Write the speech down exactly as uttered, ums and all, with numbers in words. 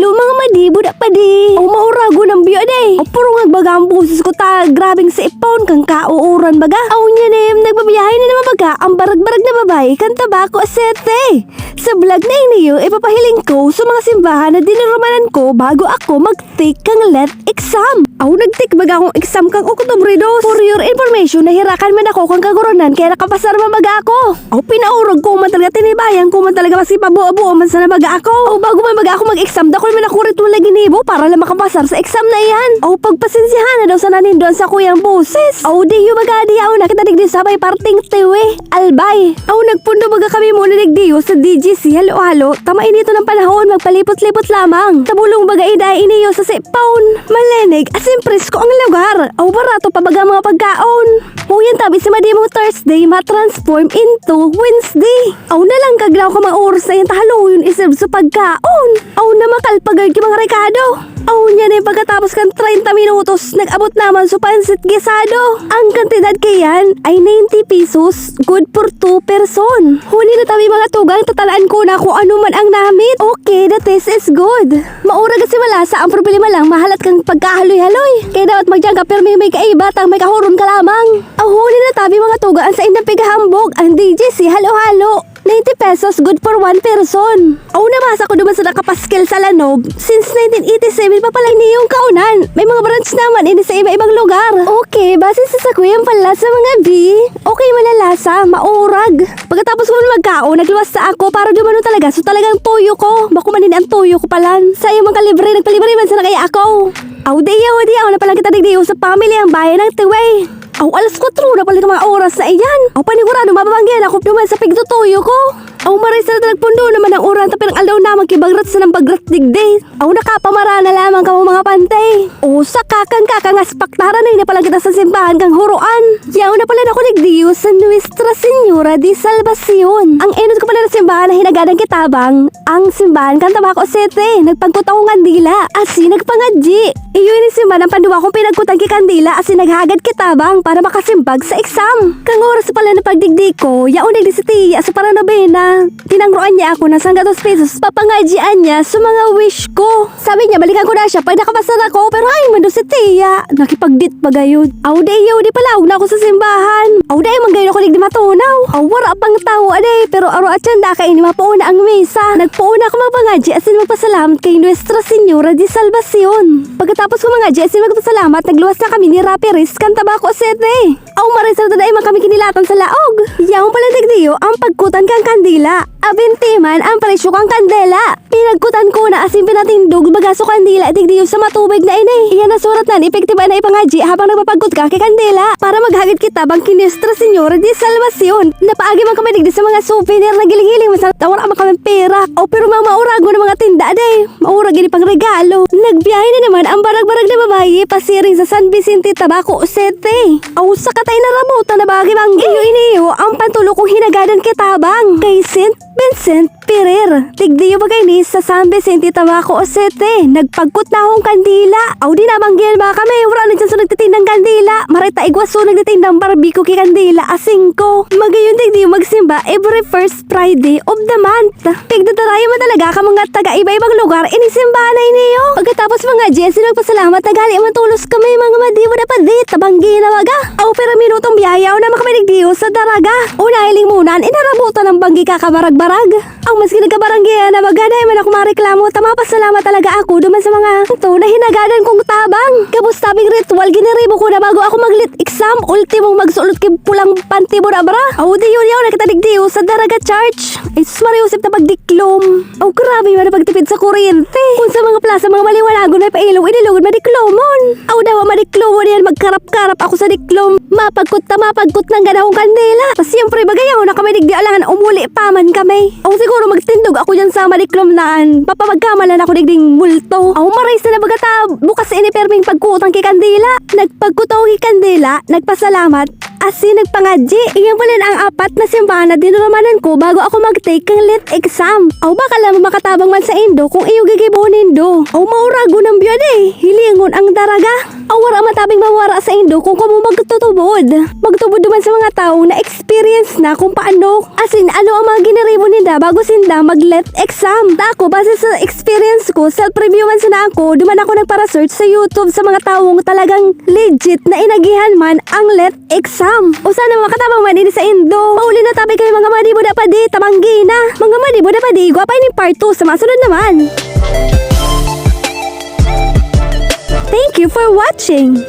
Adto, mga madi, buda pa di. O, mauragon ang biyo, day. O, purungag baga ang boses ko ta. Grabeng sipon kang kauuran baga. Aw, niya, nem, nagbabiyahe na naman baga ang barag-barag na babae kan Tabaco City. Sa vlog na ini, ipapahiling ko sa mga simbahan na dinurmanan ko bago ako mag-take kang let exam. Aw, nag-take baga akong exam kang Oktubre dos. For your information, nahirakan man ako kang Kagurangnan, kaya nakapasar man baga ako. Aw, pinaurog ko man talaga, tinibayan ko man talaga, maski pabuo-buo man sana baga ako. Aw, bago man baga ako mag-exam, dakul man ako ritual na ginibo para lang makapasar sa exam na iyan. Aw, pagpasensyahan na daw sana nindo an sakuyang boses. Aw, diyo baga, diyaw na kita digdi sa may parting tiwi, Albay. Aw, nagpundo baga kami muna digdiyo sa D G C Halo-halo. Tama inito ng panahon, magpalipot-lipot lamang. Tabulong baga iday iniyo sa sipon. Malenig, asin presko ang lugar. Aw, barato pa baga mga pagkaon. Huyan tabi si Madimong Thursday ma-transform into Wednesday. Aw, nalangkag na ako ka mga oras na yan, tahaluyon iserve sa pagkaon. Aw, namakal pa gayod ki mga rekado. Aw, niya na yung pagkatapos kan treinta minutos, nag-abot naman sa pansit gisado. Ang kantidad kayan ay ninety pesos, good for two person. Huni na tabi mga tugang, tatalaan ko na kung ano man ang namit. Okay, the taste is good. Maurag at si malasa, ang problema lang, mahalat kang pagkahaloy-haloy. Kaya dapat magdiyan ka, pero may, may kaiba, tang may kahuron ka lamang. Aw, huli na tabi mga tugang, ang saindang pigahambog, ang D G C halo-halo. Ninety pesos, good for one person. Aw, nabasa ko duman sa nakapaskil sa Lanob, since nineteen eighty-seven pa pala ini yung kaunan. May mga branch naman ini sa iba-ibang lugar. Okay, base sa sakuyang pala sa mga B, okay, malalasa, maurag. Pagkatapos ko man magkaon, nagluwas na ako para dumano talaga. So, talagang tuyo ko. Bako man ini ang tuyo ko palan. Sa iyong mga kalibre, nagpalibre man sana kaya ako. Aw, di yaw, di yaw na palang kita digdi sa pamilya ang bayan ng Tiway. Aw, alas kwatro na pala ka mga oras na iyan. Aw, panigurado, mababanggihan ako duman sa pigtutuyo ko. Aw, maray sa nagpundo naman ang oras, ta pirang aldaw na magkibagrat sa nang bagrat digdi. Aw, nakapamara na lamang kamo mga pantay. O, sa kakang kakangas paktaran na palang kita sa simbahan kang Huroan. Yaw na pala na ko digdiyo sa Nuestra Señora de Salvacion. Ang enot ko pala na simbahan na hinagadan kitabang, ang simbahan kan Tabaco City. Nagpagkot akong kandila, asin nagpangadyi. Iyo ini simbahan ang panduwa kong pinagkutan ki kandila, asin naghagad kitabang para makasimbag sa exam. Kang oras pala na pagdigdi ko, yaon digdi si Tia sa paranobena. Tinangroan niya ako ng sanggatos pesos, papangadyian niya sa mga wish ko. Sabi niya, balikan ko na siya pag nakapasa na ako, pero ay, mando si Tia. Nakipagdit pa gayod. Aw, di, yaw, di palaog na ako sa simbahan. Aw, di, man gayon ako digdi matunaw. Aw, wara pang tawo, aday, pero aro at siyanda kaini mapoon na ang misa. Nagpoon na ako magpangadyi asin magpasalamat kay Nuestra Señora de Salvacion. Pagkatapos ko mangadyi asin magpasalamat, nagluwas na kami ni Rapi Riz kan Tabaco City. Aw, maray sa dadaay man kami kinilatan sa laog. Yaon pala digdiyo ang pagkutan kan kandila. Abinti man ang presyo kan kandela. Pinagkutan ko na asin pinatindog bagaso kandila digdiyo sa matubig na ini. Iyan nasurat na epektiba na ipangadyi habang nagpapagkot ka ki kandila para maghagad kita bang ki Nuestra Señora de Salvacion. Napaagi man kami digdi sa mga souvenir na giling-giling, masatawar ang mga pera. O, pero mga maurago na mga tinda, day. Maurag ini pang regalo. Nagbiyahe na naman ang barag-barag na babayi pasiring sa San Vicente, Tabaco City. Aw, sa katay na ramutan na bagay bang iyo iniyo ang pantulo kong hinagadan kitabang kay Saint Vincent Ferrer. Tigdiyo ba kaini sa San Vicente, Tabaco City? Nagpagkot na akong kandila. Aw, di nabanggihan ba kami? Wala na dyan sa nagtitindang kandila. Maray ta igwa so nagtitindang barbecue ki kandila, asingko. Magayon digdiyo magsimba every first Friday of the month. Pigdadarayo man talaga ka mga taga iba-ibang lugar, ini simbahan na iniyo. Pagkatapos mangadyi asin magpasalamat, naghali man tolos kami mga madibo na padi, tabanggi na baga. Aw, pero minutong biyahe, yaw na makamaligdiyo sa daraga. Una, hiling muna, inarabutan ng banggi kakabarag-barag. Ang maski nagkabaranggihan na baga, dahil man ako mareklamo, ta mapasalamat talaga ako duman sa mga to na hinagadan kong tabang. Gabos tabing ritual, giniribo ko na bago ako mag-lit exam, ultimong magsulot ki pulang panty mo na bra. Aw, di yun, yaw na kita digdiyo sa Daraga Church. Ay, sus, Maria Josep na pagdiklom. Aw, grabe man ang pagtipid sa kuryente. Kung sa mga plasa, mga maliwanagon, may pailaw, inilugod, madiklomon. Aw, dawa madiklomon yan, magkarap-karap ako sa diklom. Mapagkot ta, mapagkot nang ganahong kandila. Ta siyempre, bagay ako na kami digdi, alangan umuli pa man kami. Aw, siguro magtindog ako dyan sa madiklom naan. Papamagkamalan ako digding multo. Aw, maray sa nabaga ta, bukas ini perming pagkutan ki kandila. Nagpagkot ako ki kandila, nagpasalamat. Asin nagpangadyi. Iyan pala na ang apat na simbahan na dinurmanan ko bago ako mag-take kan lit exam. Aw, baka lamang makatabang man sa indo kung iyo gigibohon nindo. Aw, mauragon ang biyad eh. Hilingon ang daraga. Aw, wara matabing mawara sa indo kung kamo magtutubod. Magtubod duman sa mga taong na-experience na kung paano, asin ano ang mga giniribo ninda bago sinda mag-let exam. Ta ako, base sa experience ko, self-review man sana ako, duman ako nagpara-search sa YouTube sa mga tawong talagang legit na inagihan man ang let exam. O sana makatabang man ini sa indo. Mauli na tabi kayo mga madi buda padi, tabanggi na. Mga madi buda padi, igwa pa ining part two sa masunod naman. Thank you for watching!